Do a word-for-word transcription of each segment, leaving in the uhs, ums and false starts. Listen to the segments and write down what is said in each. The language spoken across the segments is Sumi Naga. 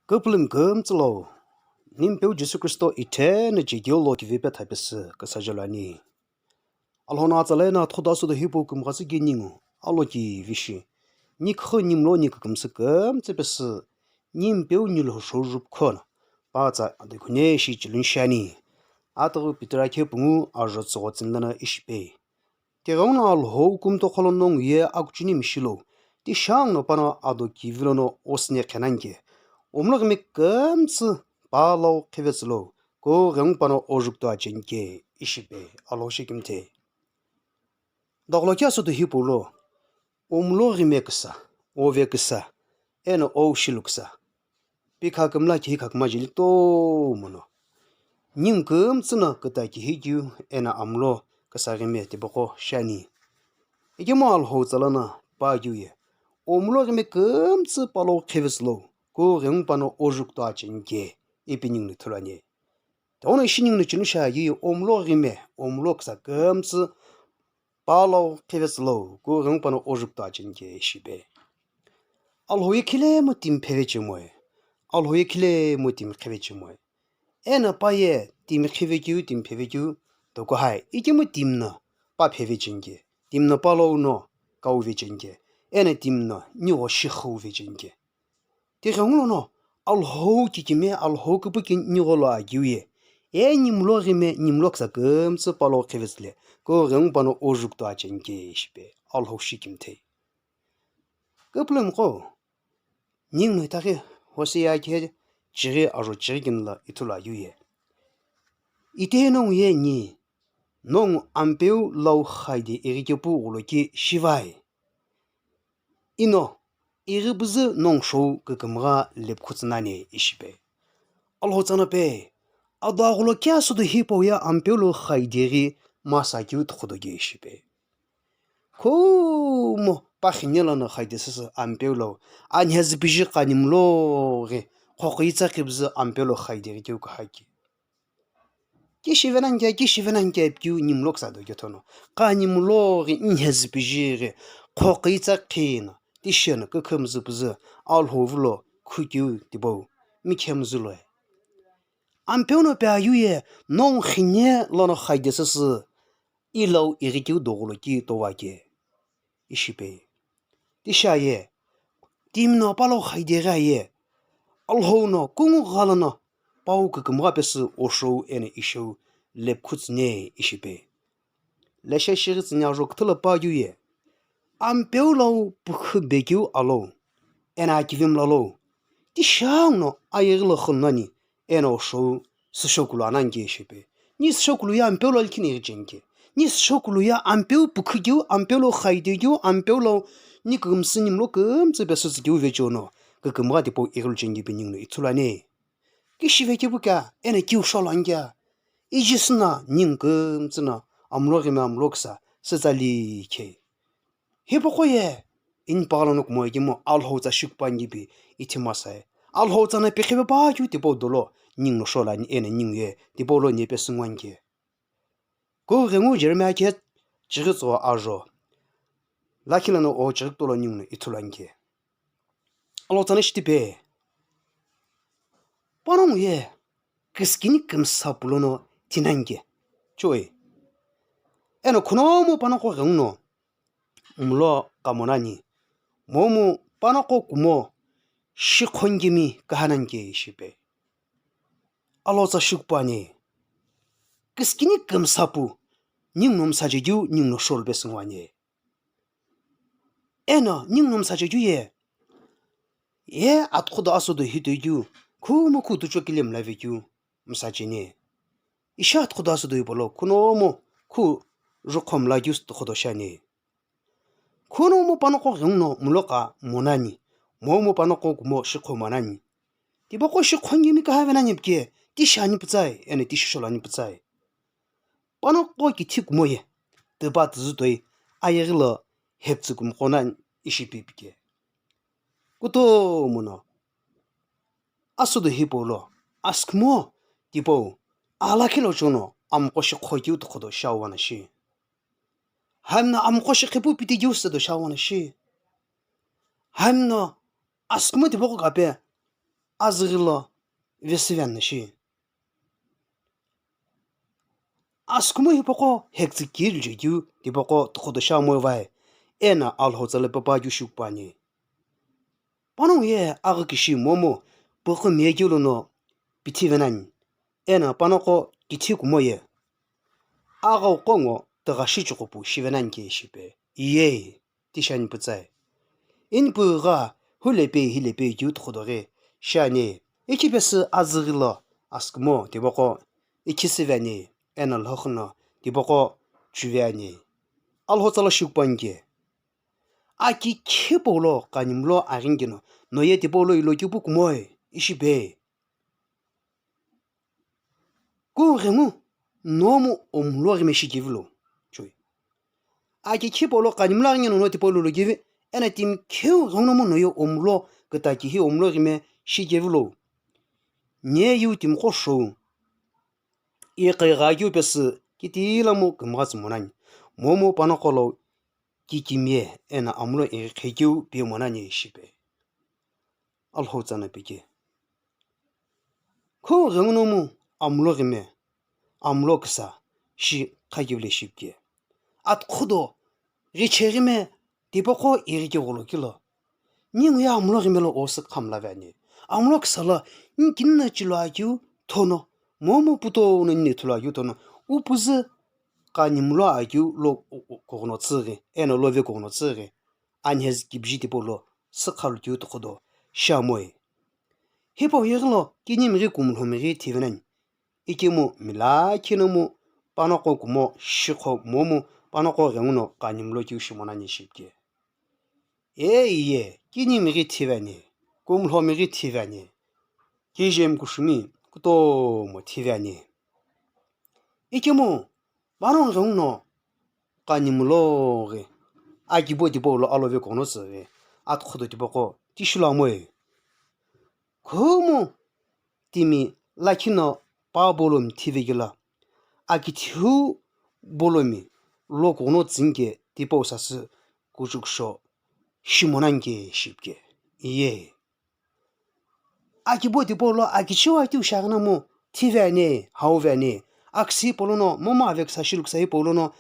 Küpülümi kümtsü lo, Nimpeu Jisü Khristo ithena chekeu lo kivi petha pesü küsajelo ani. Alhou no atsala eno athudo asudo hipau kümgha tsü keu ningu alokivi shi. Nikhu nimlo ni kükümsü kümtsü pesü, Nimpeu nilhou shou jupkhono, pa tsa adikune shi chilun shi ani. Atughu Pitira khe pungu ajo tsügho tsünlana ishi pi. Tighenguno Alhou kumtoqholo nongu ye akuchuni mishi lo, ti shangno pano ado kivi lono osüne qhenanke, omloghime kümtsü pa lau qhivetsü lo, kughengu pano ojukto achenke ishi pi, Alhou shikimthe. Dogloki asudo hipau lo, omloghime küsa, ove küsa, eno oshilu küsa. Pikha kümla kihi khaküma jeli tomo no, ningu kümtsü no küta kihi keu eno amlo küsa ghime tipaqo shi ani. Ikemu Alhou tsa lono pa keu ye, omloghime kümtsü pa lau qhivetsü lo, kughengu pano ojukto achenke, ipi ningu no ithulu ani. Tighenguno ishi ningu no chinu shi aye omloghime, omlo küsa kümtsü pa lau qhivetsü lo, kughengu pano ojukto achenke ishi pi. Alhou ye khilemu timi pheve chemoe, Alhou ye khilemu timi qhive chemoe. Eno pa ye timi qhive keu, timi pheve keu, toko hai, ikemu timi no pa pheve chenke, timi no pa lau no kauve chenke, eno timi no nigho shikhuve chenke. Tighengu lono, Alhou kikime, Alhou küpükeu nigho lo akeu ye, e nimloghime, nimlo küsa kümtsü pa lau qhivetsü le, kughengu pano ojukto achenke ishi pi, Alhou shikimthe. Küpülümi qo, ningu no itaghi Hosea khe chighi ajo chighi kini lo ithulu ayu ye. Ite nongu ye ni, nongu Ampeu lau khaide ighi kepu ghuloki shivai. Eno, ighi püzü nongu shou kükümgha lepkhutsü nani ishi pi. Alhou tsa no pi, ado aghuloki asudo hipau ye Ampeu lau khaide ghi masa keu tokhodo ke ishi pi. Khumo pa khine lono khaide süsü Ampeu lau, anhezü piji qanimlo ghi, khokhi tsa khipüzü Ampeu lau khaide ghi keu kahaki. Kishive nani kea, kishive nani kea ipikeu nimlo küsa do kethono. Qanimlo ghi, nhezü piji ghi, khokhi tsa khino, tisheno kükhümzü püzü, Alhou vilo khukeu tipau, mikhemzü loe. Ampeu no pi ayu ye, nongu khine lono khaide süsü, i lau ighi keu do ghuloki towa ke ishi pi. Ti shi aye, timi no pa lau khaide ghi aye, Alhou no kungu gha lono pau kükümgha pesü oshou eno ishou lepkhutsü ne ishi pi. Leshe shighi tsüni ajo küthü lo pa keu ye, Ampeu lau pükhu be keu alou, eno akivi mla lou, ti shangno ayeghi lo xü nani, eno oshou süshokulu anani ke ishi pi. Ni süshokulu ye Ampeu lau likhi ni ighi chenke. Ni süshokulu ye Ampeu pükhu keu, Ampeu lau khaide keu, Ampeu lau ni kükümsü nimlo kümtsü pesü tsü keu vecheono, kükümgha tipau ighilu chenke ipi ningu no ithulu ani. Kishive kepu kea, eno kiu sholu ani kea. Ijesü no ningu kümtsü no, amloghime amlo küsa, sütsa likhe. Hipaqo ye, inipaqo lono kumo ikemu Alhou tsa shikupu ani ipi ithi masae. Alhou tsa no pi khipe pa keu tipau dolo, ningu no sholu ani eno ningu ye, tipau lo ni pesü ngo ani ke. Kughengu Jeremiah khe chighi tsügho ajo, lakhi lono o chighi kuto lo ningu no ithulu ani ke. Alhou tsa no shitipe, panongu ye, küskini kümsa pu lono thinani ke. Choi. Eno khunomu panoqo ghenguno, mlo kamo nani, momu panoqo kumo, shiqho nikemi kaha nani ke ishi pi. Alhou tsa shikupu ani. Küskini kümsa pu, ningu no msa chekeu, ningu no sholu pesü ngo ani. Eno ningu no msa chekeu ye, ye atkhudo asudo hitoikeu, khumu khu tucho kile mlave keu msa cheni. Ishi atkhudo asudo hipau lo khunomu khu juqho mla keu sütükhodo shi ani. Khunomu panoqo ghenguno mlo kamo nani, momu panoqo kumo shiqho mo nani. Tipaqo shiqho nikemi kaha ve nani ipi ke, ti shi ani pütsae, eno ti shi sholu ani pütsae. Panoqo kithi kumo ye, tipa tüzü toi, ayeghi lo heptsü kümqo nani ishi pi ipi ke. Kutomo no, asudo hipau lo, asükümo tipau, alakhi lo chono amqo shiqho keu tokhodo shi awana shi. Hamno amqo shiqhipu piti keu südo shi awana shi. Hamno asükümo tipaqo kape, azüghi lo vesüveni shi. Asükumo hipaqo hektsü kiri chekeu tipaqo tüxüdo shi amoe vai, eno Alhou tsa lo pepuakeu shi pu ani. Panongu ye aghü kishi momu puqu miyekeu lono pithive nani, eno panoqo kithi kumo ye aghau qo ngo tügha shi chüqopu shive nani ke shipe. Iyei, tishi ani putsai. Inpu gha, hulepei hilepei keu tüxüdo ghi shi ani. Ikipesü azüghi lo asükumo tipaqo ikhisüve ani, eno lhoxüno tipaqo chuve ani. Alhou tsa lo shi pu ani ke. Aki khipau lo qanimlo aghingino, no ye tipau lo ilo keu pu kumoe, ishi be. Kughengu nomu omlo ghime shikevi lo. Choi. Aki khipau lo qanimlo aghingino no tipau lo ilo kevi, eno timi kheu ghengu nomu no ye omlo, kütaki hi omlo ghime shikevi lo. Nye yu timiqo shou. Iqi gha keu pesü kitila mu kümgha tsü monani. Momu panoqo lo kikimiye eno amlo ighi khekeu pie monani shipe. Alhou tsa no pike. Kughengu nomu amlo ghime, amlo küsa shi khakeu le shipike. Atüxüdo ghiche ghime tipaqo ighi ke gholo kilo. Ningu ye amlo ghime lo osü khamla ve ani. Amlo küsa lo, nikini no chilo akeu thono, momu puto no nini thulu akeu thono, upuzü qanimlo akeu lo kughuno tsüghi, eno lo ve kughuno tsüghi. Anhezi kibiji tipau lo sükha lukeu tüxüdo shi amoe. Hipau yeghi lo kinimi ghi kumlhomi ghi thive nani. Ikemu milakhi nomu panoqo kumo shikho momu panoqo ghenguno qanimlo keu shi monani shipike. Ei ye, kinimi ghi thive ani, kumlhomi ghi thive ani, kijemi kushumi kutomo thive ani. Ikemu panongu ghenguno qanimlo ghi akibo tipau lo alo ve kughuno tsüghi, atüxüdo tipaqo tishi lo amoe. Khumu timi lakhi no pa bolomi thive kelo, akithiu bolomi lo kughuno tsüni ke tipau sasü kuchukusho shi monani ke shipike. Iye. Akibo tipau lo akichiu akeu shi aghina mu thive ani, hauve ani. Aküsü hipau lono, momu ave küsa shi luküsa hipau lono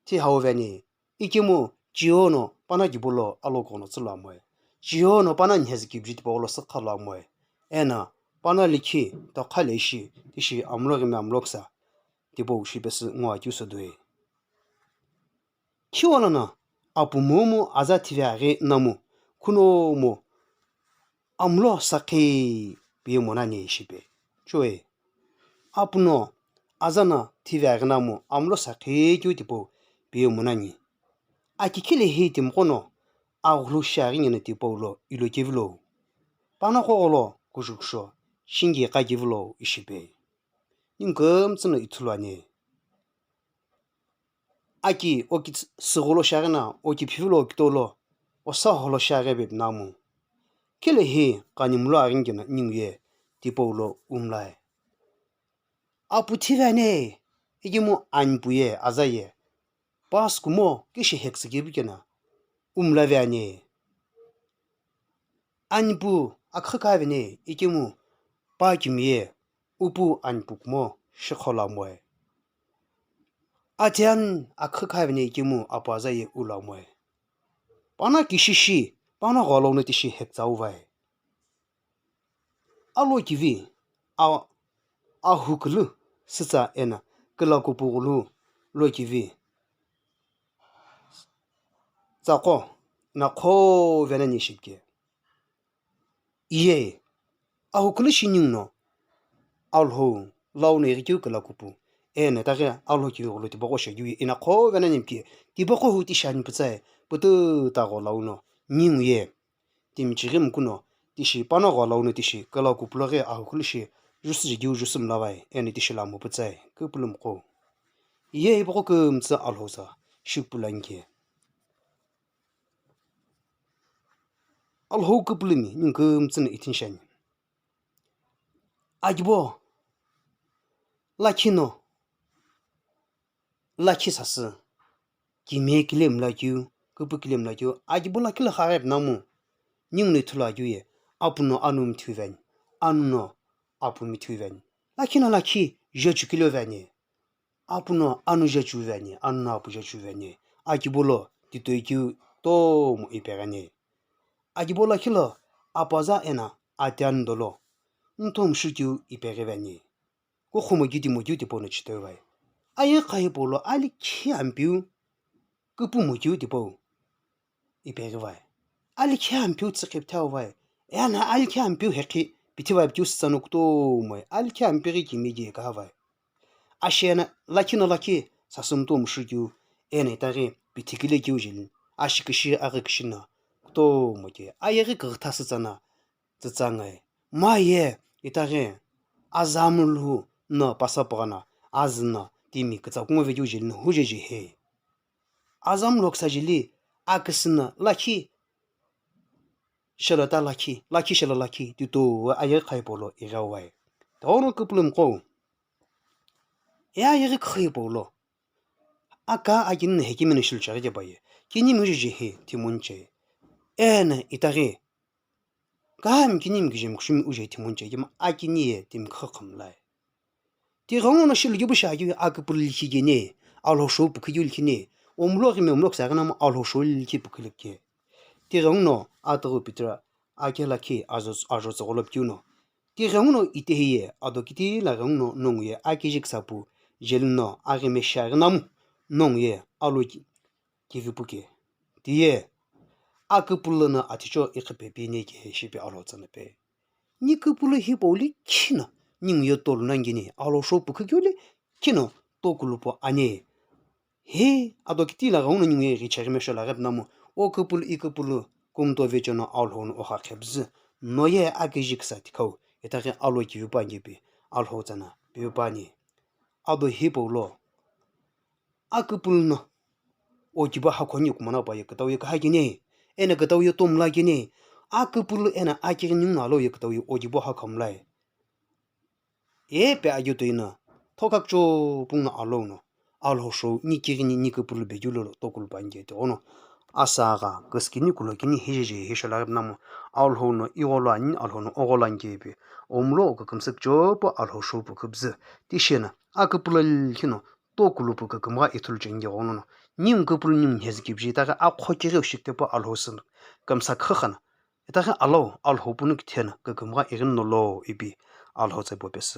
thi hauve ani. Ikemu chiyo no pana kibo lo alo kughuno tsü lo amoe. Chiyo no pana nhezi kibiji tipau lo sükha lo amoe. Eno pana likhi tokha le ishi tishi amlo ghime amlo küsa tipau shi pesü ngo akeu sodue. Khiwa lono apu momu aza thive aghi namu khunomu amlo sakhi pie monani shipe. Choi. Apu no aza no thive aghi namu amlo sakhi keu tipau pie monani. Aki khilehi timiqo no aghulu shi aghingino tipau lo ilo kevi lo. Panoqo gholo kuchukusho shingi qa kevi lo ishipe. Ningu kümtsü no ithulu ani. Aki oki sügholo shi aghina, oki phivilo okito lo, osa holo shi aghi bepi namu. Khilehi qanimlo aghingino ningu ye tipau lo umlae. Apu thive ani, ikemu anipu ye aza ye pa asükumo kishi hektsü kevi keno umlave ani. Anipu akhü khave ani, ikemu pa kimiye upu anipu kumo shikho lo amoe. Atian akhü khave ani, ikemu apu aza ye u lo amoe. Pana kishi shi, pana gholo no tishi hektsü uvai. Alo kivi, a, ahukulu sütsa eno külakupu ghulu lo kivi. Tsaqo, inaqho venani shipike. Iye, ahukulu shi ningu no Alhou lau no ighikeu külakupu. Eno itaghi Alhou kivi ghulu tipaqo shekeu ye inaqho venani mike, tipaqo hu tishi ani putsai, putu tagho lau no ningu ye timi chighi mukuno tishi panagho lau no tishi külakupu lo ghi ahukulu shi jusü jikeu jusü mlavai eno tishi lamu putsai küpülümiqo. Ye hipaqo kümtsü Alhou tsa shikupulu ani ke. Alhou küpülümi ningu kümtsü no ithini shi ani. Akibo lakhi no lakhi sasü, kimiye kile mlakeu, küpü kile mlakeu, akibo lakhi lo xaghi pi namu, ningu no ithulu akeu ye, apu no anu mthiu veni, anu no apu mithiu veni. Lakhi no lakhi jechu kilo veni. Apu no anu jechu veni, anu no apu jechu veni. Akibo lo titoi keu tomo ipegheni. Akibo lakhi lo apaza eno atianu dolo ntomu shukeu ipeghi veni. Kukhumo keu timo keu tipau no chitoi vai. Ayeghi kha hipau lo alikhi Ampeu kupumo keu tipau ipeghi vai. Alikhi Ampeu tsüqhi pithau vai. Eno alikhi Ampeu hekhi pithi vai pikeu sitsa no kutomo alikhi Ampeu ghi kimi kigha vai. Asheno lakhi no lakhi sasü ntomu shukeu eno itaghi pithi kile keu jeli. Ashikishi aghikishi no kutomo ke. Ayeghi kughi thasü tsana tsütsangai. Ma ye itaghi azamlu no pasapüghana azü no timi kütsa kungu vekeu jeli no hujeje he. Azamlu kisa jeli aküsü no lakhi shelo ta lakhi, lakhi shelo lakhi, tito ayeghi kha hipau lo ighiau vai. Tono kupulumqo. E ayeghi kha hipau lo. Aka akini no hekimi no shilucheghi kepa ye. Kinimi ujeje he timi nche. Eno itaghi. Kami kinimi kije mkushumi uje timi nche kima akini ye timi kha khamlai. Tighenguno shilu kibu shakeu akupulu likhi kene, Alhou shou pukhu keu likhine, omlo ghime omlo kisa ghinamo Alhou shou likhi pukhu likhe. Tighenguno atughu Peter akela khi ajo, ajo tsügholo pikeu no. Tighenguno itehi ye ado kiti laghenguno nongu ye akiji kisa pu jeli no aghime shaghi namu nongu ye alo ki, kivi puke. Tiye akupulu no aticho iqhipe pine ke shipe Alhou tsana pe. Ni kupulu hipau likhi no ningu ye tolu nangini Alhou shou pukhu keu likhi no tokulupu ani. Hi ado kiti laghenguno ningu ye ghicheghi mesho laghi pinamu, o kupulu i kupulu kumto vecho no Alhou no oha khepüzü, no ye akiji kisa tikhau, itaghi alo kivipu angepi, Alhou tsana pivipu ani. Ado hipau lo, akupulu no, o kibo hakho ni kumana pa ye kütau ye kaha kene, eno kütau ye tomla kene, akupulu eno akighi ningu no alo ye kütau ye o kibo hakho mlai. Epe aghi toi no, thokha kucho pungu Alhou no, Alhou shou ni kighini ni kupulu bekeu lo tokulu panike tighono. Asagha, küsükini kulokini hijeje hisho laghi pinamu, Alhou no igholo ani, Alhou no ogholo anike ipi, omlo o kükümsü kucho pu Alhou shou pukhu püzü, tisheno, akupulu likhi no, tokulupu kükümgha ithulu cheni ghenguno, ningu kupulu ningu nhezü kipiji itaghi akho kighi ushikitepu Alhou sü kümsa khükhana. Itaghi alo Alhou punu kitheno kükümgha ighino lo ipi Alhou tsa pu pesü.